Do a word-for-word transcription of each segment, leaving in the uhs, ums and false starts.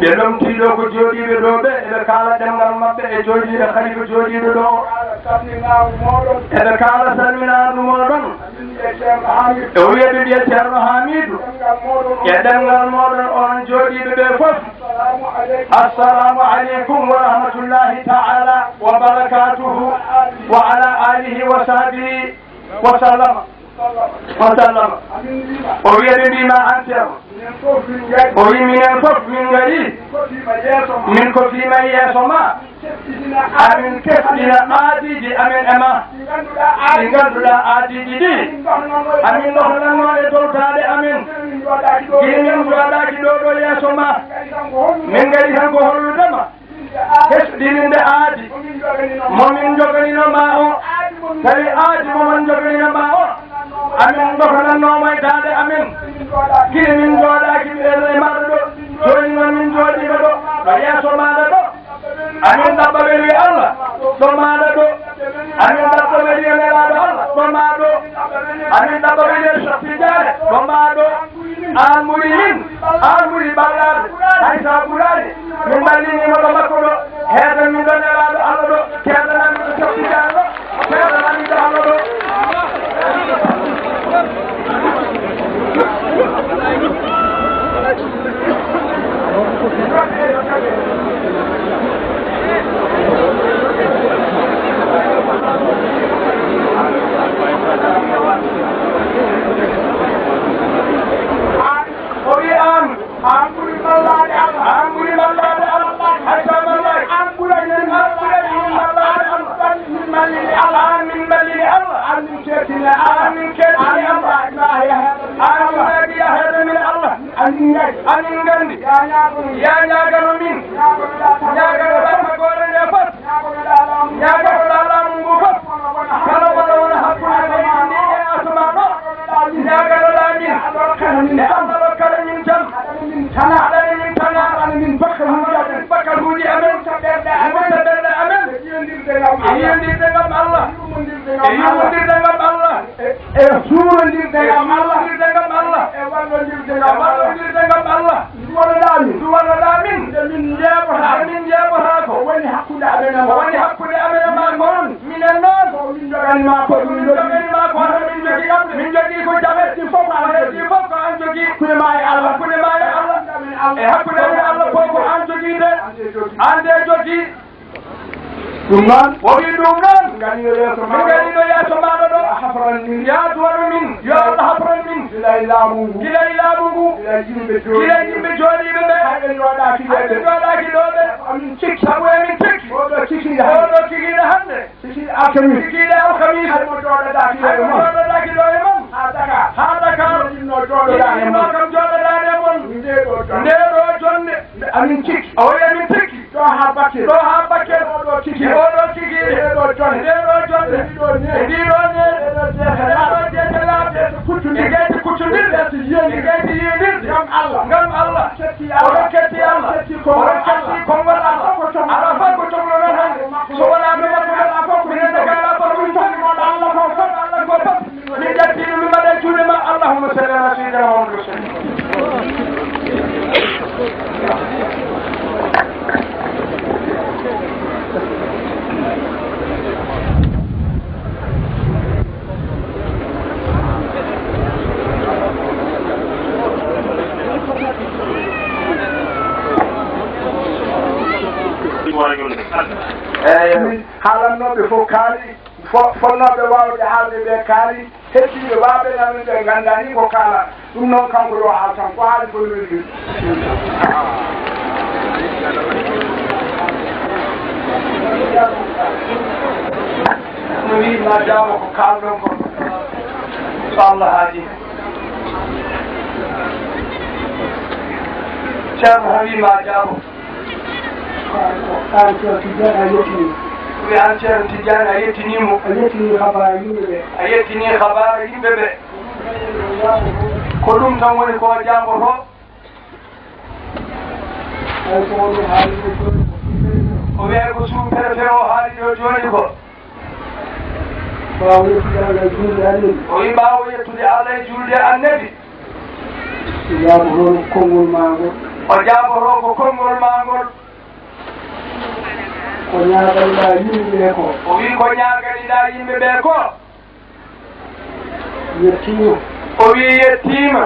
Ɓe ɗomtii ɗo ko jooɗiiɓe ɗo ɓe, eɓe kaala ɗemngal maɓɓe e jooɗiiɓe khalifa jooɗiiɗo ɗo. Eɓe kaala salminaandu mooɗon. O wiya ɓe mbiya Ceerno Haamiidu, e ɗemngal mooɗon onon jooɗiiɓe ɓe fof, assalaamu aleykum wa rahmatullaahi ta'aalaa wa barakaatuhu, wa alaa aalihi wa sahbihi wa sallama. O sallama. O wiya ɓe mbiima an Ceerno. O wi minen fof min ngari. Min kofiima yeeso ma. Amin kesɗina aadiiji amen e ma. Ɗi ngannduɗaa aadiiji ɗi. Amin ɗohnanno e dowtaade amen. Gila min njooɗaaki ɗo ɗo yeeso ma. Min ngari tan ko hollude ma. Hesɗininde aadi mo min joganino ma o. Tawi aadi mo min joganino ma o. Amin dokanannooma e daande amen. Gila min njooɗaaki e maaɗa ɗo. Jooni noon min njooɗiima ɗo. Ɗo yeeso maaɗa ɗo. Amin ɗaɓɓa ɓe wi Allah. Ɗo maaɗa ɗo. Amin ɗaɓɓa ɓe wi nelaaɗo Allah. Ɗo maa ɗo. Amin ɗaɓɓa ɓe wi Cheikh Tidiane. Ɗo maa ɗo. Aan ɓuri min, aan ɓuri ɓallaade, hay so a ɓuraani, min mballiniima ɗo makko ɗo, heedan min ɗo nelaaɗo Allah ɗo, keedanan min ɗo Cheikh Tidiane ɗo, keedanan min ɗo Allah ɗo. O wi aan, aan ɓuri mallaade Allah. Aan ɓuri mallaade Allah. Hay so a mallaaki. Aan ɓurani min mallaade Allah. Aan ɓurani min mallaade Allah. Aan min mallini Allah. Aan min mallini Allah. Aan min kettini Allah. Aan min kettini Allah. Aan min mbaadi yaa heeɗa min Allah. Aan min nganndi. Aan min nganndi. Yaa ñaagano min. Yaa ñaagano min. Ñaagano tan. Ñaagano tan ko goore nde fof. Ñaaganoɗaa laamu ngu fof. Kala wona wona hakkunde leydi ndi e asamaan o. Ñaaganoɗaa min. Nde Allah rokkata min jam. Haɗani min tanaa. Haɗani min bakkaluuji amen. Wurta ɓerɗe amen. E yiyondirde ngam Allah. E yurmondirde ngam Allah. E suurondirde ngam Allah. E suurondirde ngam Allah. E wallondirde ngam Allah. E wallondirde ngam Allah. Ndu walloɗaa min. Ndu walloɗaa min. Nde min njeeɓotaako. Nde min njeeɓotaako. Ko woni hakkunde amen e maa. Ko woni hakkunde amen e maa ko. Minen noon. Ko min njoganii ma ko. Ko min njoganii ma ko. Min njogii ɗam. Min njogii ko jaɓe. Ɗi fof ko an jogii. Ɗi fof ko an jogii. Hakkunde maa e Allah. Hakkunde maa e Allah. E hakkunde amen e Allah ko ko an jogii de. An de jogii. Ɗum noon. O wi ɗum noon. Ngariino yeeso maaɗa. Ngariino yeeso maaɗa ɗo. A hafran min. Yaa duwano min. Yo Allah hafran min. Gila e laamu ngu. Gila e laamu ngu. Gila e yimɓe jooɗiiɓe. Gila e yimɓe jooɗiiɓe ɓe. Hay ɓe njooɗaaki ɗo ɓe. Hay ɓe njooɗaaki ɗo ɓe. Emin cikki. Sabu emin cikki. Oɗo kikiiɗe hannde. Oɗo kikiiɗe hannde. Kikiiɗe alkamiisa. Kikiiɗe alkamiisa. Hay mo jooɗodaaki ɗo e mon. Hay mo jooɗodaaki ɗo e mon. Haa Dakar. Haa Dakar. Haa Dakar. Kam jooɗodaani e mon. Ndee ɗoo jonnde. Ndee ɗoo jonnde. Amin cikki. O wi amin cikki. Ɗo haa Bakel. Ɗo haa Bakel. Oɗo kikiiɗe. Oɗo kikiiɗe. Ndee ɗoo jonnde. Ndee ɗoo jonnde. Ndii ɗoo needi. Ndii ɗoo needi. Ndee ɗoo jeetelaaɓe. Ndee ɗoo jeetelaaɓe. Kuccondirde. Ngati kuccondirde. Ngati yiyondirde. Ngati yiyondirde. Ngam Allah. Ngam Allah. Ketti Allah. Oɗon ketti Allah. Ketti konngol Allah. Oɗon ketti konngol Allah. Alaa fof ko cokloɗon hannde. So wonaa ɗum makko, alaa fof ko minen daga, alaa fof ko min cokli. Allah ko fof. Allah ko fof. Min ƴettii ɗum, min mbaɗa e juuɗe ma. Allahumma salli ala sayyidina Muhammad wa sallim. Eeyi, haalannooɓe fof kaali, fo-, fotnooɓe waawde haalde ɓe kaali, heddiiɓe waawɓe nanoyde ɓe nganndaa ni ko kaala. Ɗum noon, kanko yo haal tan, ko haali fof no weliri. No wiyi ma jaabo ko kaalɗon ko. So Allah haaji. Ceerno o wiyi ma jaabo. An Ceerno Tidiane a yettini. Wi an Ceerno Tidiane a yettini mo. A yettini habaar yimɓe ɓe. A yettini habaar yimɓe ɓe. Ko ɗum tan woni ko jaabotoo. Ay ko woni haali ɗo jooni ko. O wiya ko sous-préfet o haali ɗo jooni ko. Ɓaawo yettude Allah e juulde annabi. O wi ɓaawo yettude Allah e juulde annabi. O jaabotoo ko konngol maa ngol. O jaabotoo ko konngol maa ngol. Ko ñaaganiɗaa yimɓe ɓe ko. O wi ko ñaaganiɗaa yimɓe ɓe ko. Yettiima. O wi yettiima.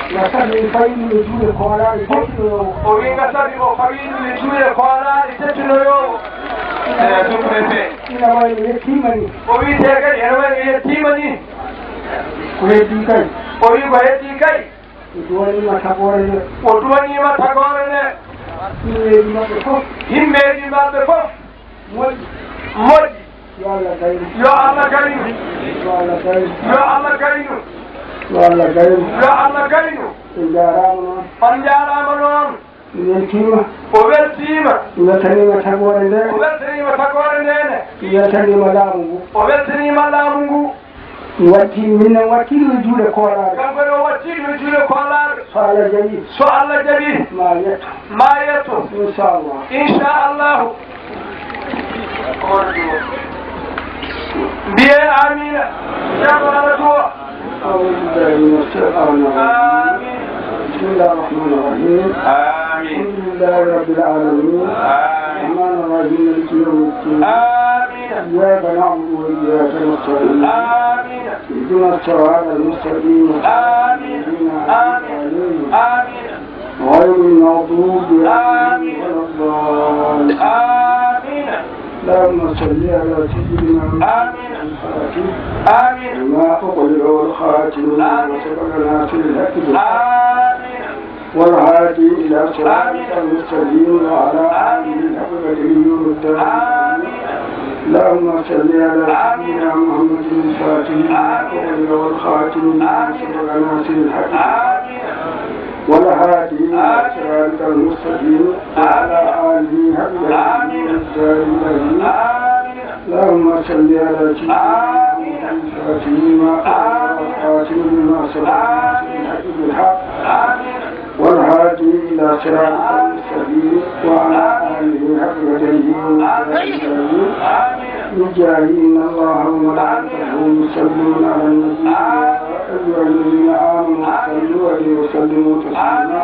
Nga sabi mi fayi ɗum e juuɗe koolaaɗe teddinoyoowo. O wi nga sabi o fawi ɗum e juuɗe koolaaɗe teddinoyoowo. Eh, sous-préfet. Ina wayi no yettiima ni. O wiyetee kay, ene wayi no yettiima ni. Ko heddii kay. O wii ko heddii kay. O duwaniima tagoore nde. O duwaniima tagoore nde. Himmeeji maɓɓe fof. Himmeeji maɓɓe fof. Moƴƴi. Moƴƴi. Yo Allah gaynu. Yo Allah gaynu. Yo Allah gaynu. Yo Allah gaynu. Yo Allah gaynu. Yo Allah gaynu. On njaaraama noon. On njaaraama noon. Mi weltiima. O weltiima. Mi weltaniima tagoore nde. O weltaniima tagoore nde ne. Mi weltaniima laamu ngu. O weltaniima laamu ngu. Mi watti, minen wattiiɗo e juuɗe koolaaɗo. Kanko ne o wattiiɗo e juuɗe koolaaɗo. So Allah jaɓii. So Allah jaɓii. Ma yetto. Ma yetto. Inchallah. Inchallahu. Mbiyee amiina. Ceerno Amadou Duwa. أعوذ بالله من الشيطان الرجيم. آمين. بسم الله الرحمن الرحيم. آمين. الحمد لله رب العالمين. آمين. الرحمن الرحيم مالك يوم الدين. آمين. إياك نعبد وإياك نستعين. آمين. اهدنا الصراط المستقيم. آمين. الذين أنعمت آمين. عليهم. آمين. غير المغضوب عليهم آمين. ولا الضالين. آمين. اللهم صل على سيدنا محمد آمين. الفاتح آمين. لما أغلق والخاتم لما آمين. سبق ناصر الحق بالحق آمين. والهادي إلى صراطك آمين. المستقيم وعلى آله آمين. حق قدره ومقداره آمين. اللهم صل على آمين. سيدنا محمد الفاتح لما آمين. أغلق والخاتم لما آمين. سبق ناصر الحق آمين. والهادي إلى صراطك المستقيم وعلى آله حق قدره ومقداره العظيم. اللهم صل على سيدنا محمد الفاتح لما أغلق والخاتم لما سبق ناصر الحق بالحق والهادي إلى صراطك المستقيم وعلى آله حق قدره ومقداره العظيم. بجاه إن الله وملائكته يصلون على النبي يا أيها الذين آمنوا صلوا عليه وسلموا تسليما.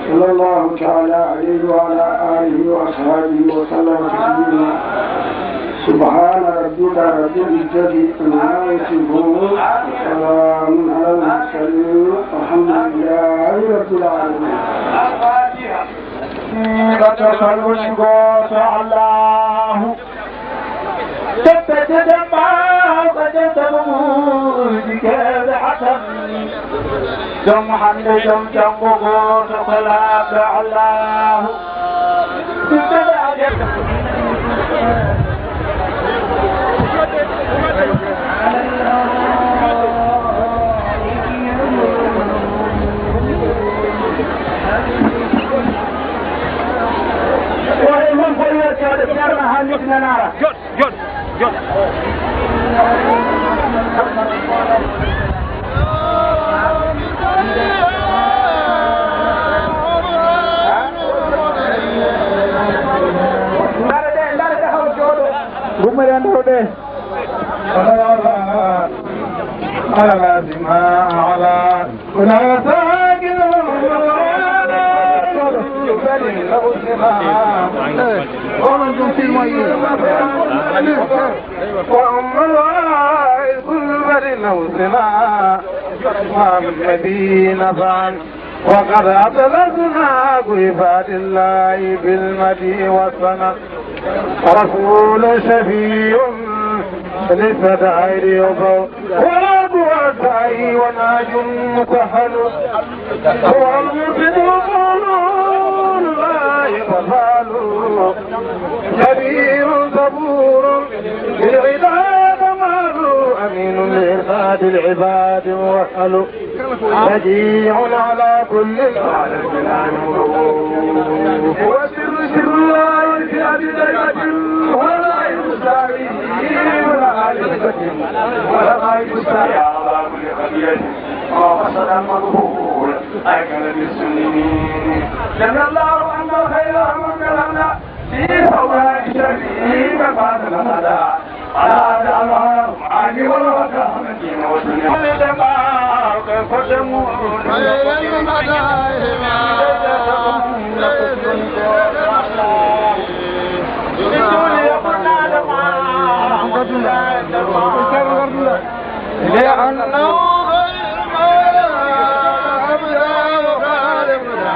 صلى الله تعالى عليه وعلى آله وأصحابه وسلم تسليما. سبحان ربك رب العزة عما يصفون. وسلام على المرسلين. والحمد لله رب العالمين. Ɗaɗɗorgal woni gooto Allahu. Teppe tedemma ko den sababuuji keewɗi hatan. Jom hannde, jom janngo, gooto ko laaɓɗo Allahu. Ɓiɓɓe ɓe ajab. Ko e mon fof yettoode Ceerno Hamidou Nanara. Jot, jot, jot. Ndare ɗe, ndare ɗe haw jooɗo. Gummere ndaro ɗe. على ما على ولا ساكن. وأم الوائل كل برد أوصنا. محمدين فعل. وقد أطلقنا كيفات الله بالمدي والسنة. رسول شفيع للستائر يضع. ولا قوة وناج مسهل. هو المرشد وقول لا يتفعل. كبير صبور بالعباد مال. أمين لإرشاد العباد موكل. بديع على كل. هو سر سر الله في أبي ليلة ولا يساويه ولا آل ولا غير ساويه. على كل خطيئة وقصد المقبول أيقن بالسنين. جزى الله عنا خير من كرمنا في فوائد شرعه وفاز الهدى. لأنه خير ما أبدى وخالقنا.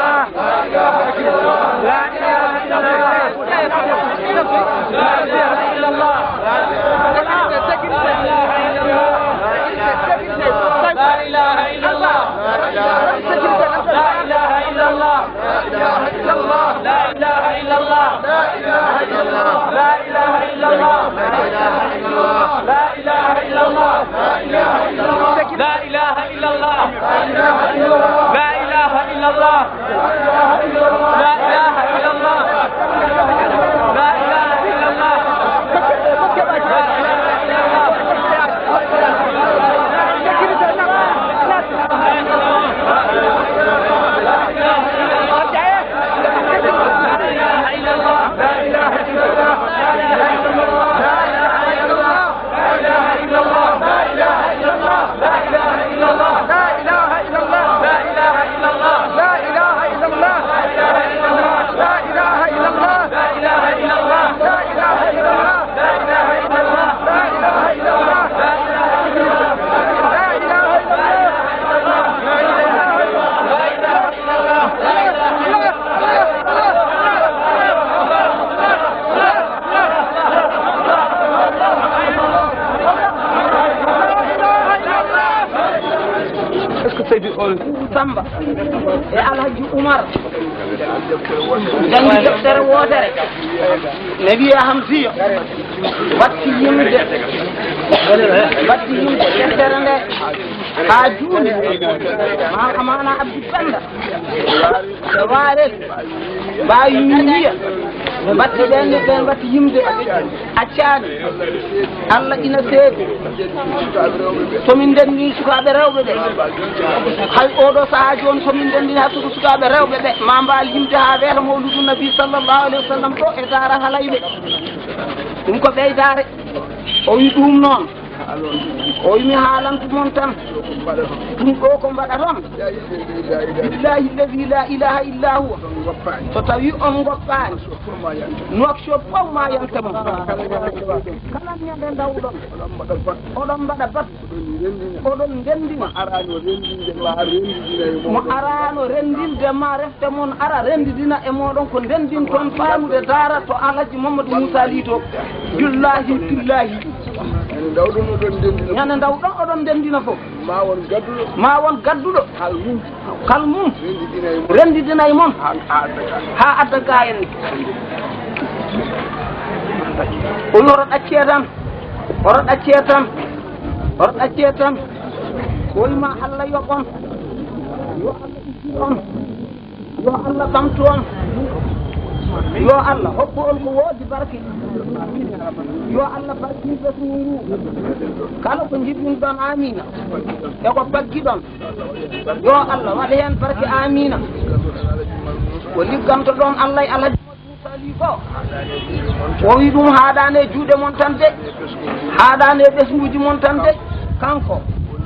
الله. لا إله إلا الله. لا إله إلا الله. لا إله إلا الله. لا إله إلا الله. لا إله إلا الله. لا إله إلا الله. لا إله إلا الله. لا إله إلا الله. لا إله إلا الله. لا إله إلا الله. لا إله إلا الله. لا إله إلا الله. لا إله إلا الله. لا إله إلا الله. لا إله إلا الله. لا إله إلا الله. Est-ce que Seydi on Samba e Alhaji Umar janngi deftere wootere, ne wiya Hamsiya, batti yimde, batti yimde deftere nde haa juuli. Ma Amana Abdou Penda e Warel, Bawi Miniya, batti ɓen, ɓen batti yimde, accaani. Allah ina seedi. So min ndenndini sukaaɓe rewɓe ɓe, hay oɗo sahaa jooni, so min ndenndini hakkude sukaaɓe rewɓe ɓe, ma mbaal yimde haa weeta Mawludu Nabi sallallahu alayhi wa sallam ɗo e Daara Halayɓe. Ɗum ko ɓeydaare. O wi ɗum noon. O wi mi haalantu mon tan. Ɗum ɗo ko mbaɗaton. Billahi alladi la ilaha illa huwa. So tawi on ngoppaani, Nouakchott fof ma yalta mon. Kala ñande ndawɗon, oɗon mbaɗa bat, oɗon ndenndina. Mo araano renndinde ma, refte mon ara renndidina e mooɗon ko ndenndinton faanude daara to Alhaji Mamadou Moussa Ly to. Billahi, billahi. Ñande ndawɗon, oɗon ndenndina. Ñande ndawɗon, oɗon ndenndina fof. Ma won gadduɗo. Ma won gadduɗo. Kal mum. Kal mum. Renndidina e mon. Renndidina e mon. Haa, haa adda ga. Haa adda ga en. O wi oto ɗaccee tan. Oto ɗaccee tan. Oto ɗaccee tan. O wi ma Allah yoɓ on. Yo Allah ittid on. Yo Allah ɓamtu on. Yo Allah hokku on ko woodi barke. Yo Allah barkin ɓesngu ngu. Kala ko njiɗɗon ɗon, amina. E ko paggiɗon, yo Allah waɗ heen barke, amina. Ko liggantoɗon Allah e Alhaji Moussa Ly ko, o wi ɗum haaɗaani e juuɗe mon tan de, haaɗaani e ɓesnguuji mon tan de. Kanko